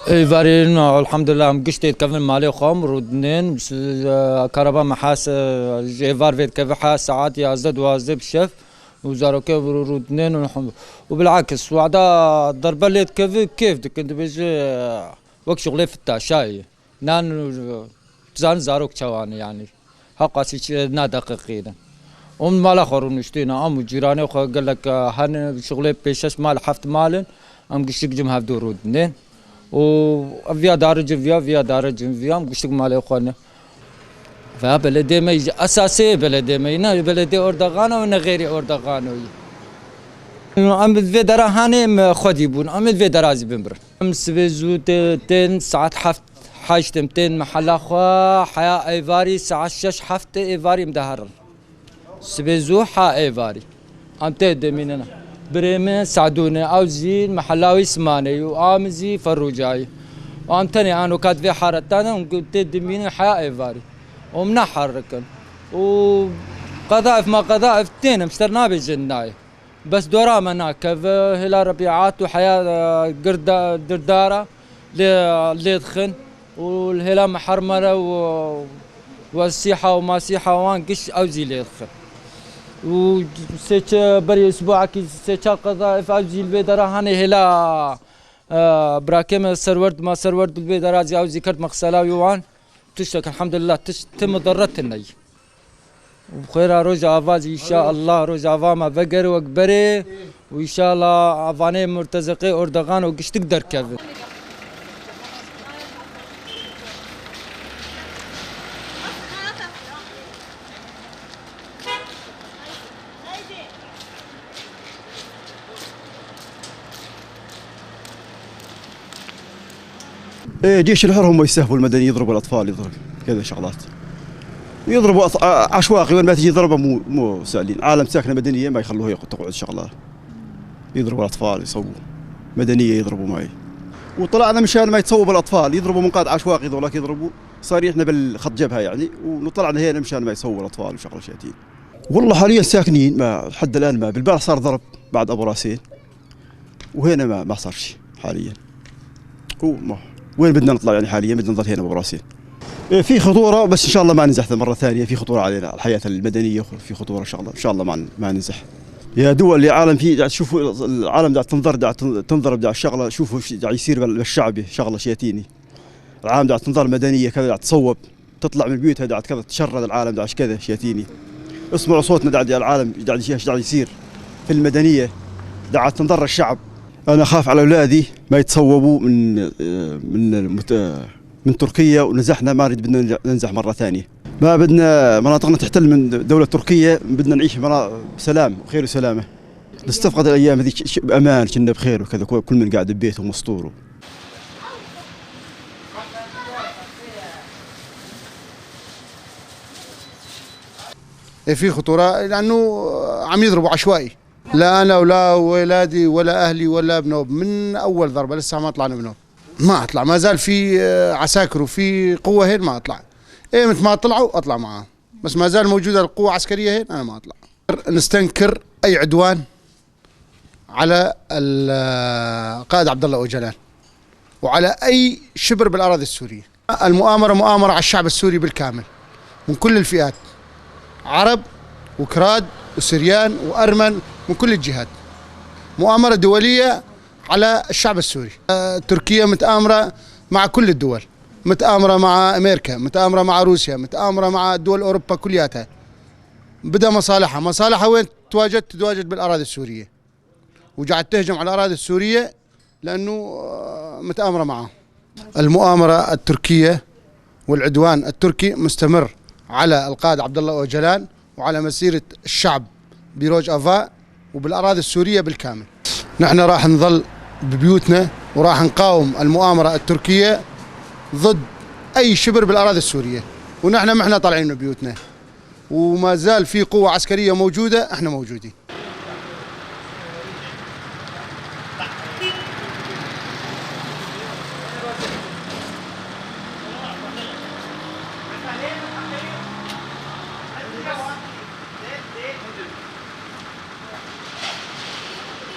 ايفارين الحمد لله مقشتي كفن مالي خمر ودنين كهرباء محاس ايفار فيت كفحا ساعات يازد وازد بشف وزاروكي ودنين وبالعكس وعدا الضربة اللي كيف كيف كنت بيجي وقت شغلي في التعشاي نان تزان زاروك شواني يعني حقا نا دقيقين ومن مال اخر نشتينا ام جيراني قال لك هن شغلي بيشش مال حفت مالن ام قشتك جم هاف دور ودنين وفيا دار فيا فيا دار فيا ام قشتك مال اخوانا فبلدي ما يجي اساسي بلدي ما ينا بلدي اردوغان ونا غيري اردوغان ام في دارا هاني خدي بون ام في درازي بمبر ام سبزو تن ساعات حفت حاجتم تن محل خوا حياة ايفاري ساعة شش حفت ايفاري مدهر سبزو حا ايفاري ام تدميننا بريمة سعدونة او زين محلاوي سماني وامزي فروجاي وام تاني انو كات في حارتانا تدمين حياة ايفاري ومنحركن وقذائف ما قذائف تين مشترنا بجناي بس دورا مناك هلا ربيعات وحياة قردة دردارة اللي يدخن والهلا محرمرة والسيحة وما سيحة وان قش أوزي اللي يدخن وسيتش بري أسبوع كي سيتش قذائف أوزي البيدرة هاني هلا براكم سرورد ما سرورد البيدرة زي أوزي كرت مغسلة ويوان تشتك الحمد لله تم ضرت الني وبخير روج آواز إن شاء الله روج آوا ما بقر وكبري وإن شاء الله أفاني مرتزقي أردوغان وقش تقدر كذا. إيه جيش الحر هم يستهبوا المدني، يضربوا الأطفال، يضرب كذا شغلات، يضربوا عشوائي وين ما تجي ضربه مو سالين، عالم ساكنة مدنية ما يخلوها تقعد شغله، يضربوا الاطفال، يصوبوا مدنية يضربوا معي، وطلعنا مشان ما يتصوب الاطفال، يضربوا منقاد عشوائي ذولاك يضربوا، صار احنا بالخط جبهة يعني، وطلعنا هنا مشان ما يصوبوا الاطفال وشغله شاتين. والله حاليا ساكنين ما لحد الان، ما بالبارح صار ضرب بعد ابو راسين، وهنا ما صار شيء حاليا. هو ما وين بدنا نطلع يعني حاليا، بدنا نضل هنا بابو راسين. في خطورة بس إن شاء الله ما ننزح مرة ثانية، في خطورة علينا الحياة المدنية، في خطورة إن شاء الله، إن شاء الله ما ننزح. يا دول يا عالم، في شوفوا العالم دا تنظر دا تنضرب دا الشغلة، شوفوا ايش دا يصير بالشعب، شغلة شياتيني. العالم دا تنظر مدنية كذا دا تصوب، تطلع من بيوتها دا كذا تشرد العالم دا كذا شياتيني. اسمعوا صوتنا دا العالم دا ايش دا يصير في المدنية، دا تنضر الشعب. أنا أخاف على أولادي ما يتصوبوا من من من تركيا، ونزحنا ما نريد بدنا ننزح مرة ثانية، ما بدنا مناطقنا تحتل من دولة تركيا، بدنا نعيش بسلام وخير وسلامة. نستفقد الأيام هذيك بأمان، كنا بخير وكذا، كل من قاعد ببيته ومسطور. في خطورة لأنه عم يضربوا عشوائي، لا أنا ولا ولادي ولا أهلي ولا بنوب، من أول ضربة لسه ما طلعنا بنوب، ما اطلع، ما زال في عساكر وفي قوة هين ما اطلع، ايمت ما طلعوا اطلع معاهم، بس ما زال موجودة القوة العسكرية هين انا ما اطلع. نستنكر اي عدوان على القائد عبد الله اوجلان وعلى اي شبر بالاراضي السورية. المؤامرة مؤامرة على الشعب السوري بالكامل من كل الفئات، عرب وكراد وسريان وارمن، من كل الجهات. مؤامرة دولية على الشعب السوري. تركيا متآمرة مع كل الدول، متآمرة مع أمريكا، متآمرة مع روسيا، متآمرة مع دول أوروبا كلياتها. بدأ مصالحها، مصالحها وين تواجد؟ تتواجد بالأراضي السورية، وجعت تهجم على الأراضي السورية لأنه متآمرة معه. المؤامرة التركية والعدوان التركي مستمر على القائد عبد الله أوجلان وعلى مسيرة الشعب بروج أفا وبالأراضي السورية بالكامل. نحن راح نظل ببيوتنا وراح نقاوم المؤامرة التركية ضد أي شبر بالأراضي السورية، ونحن ما احنا طالعين من بيوتنا، وما زال في قوة عسكرية موجودة، احنا موجودين.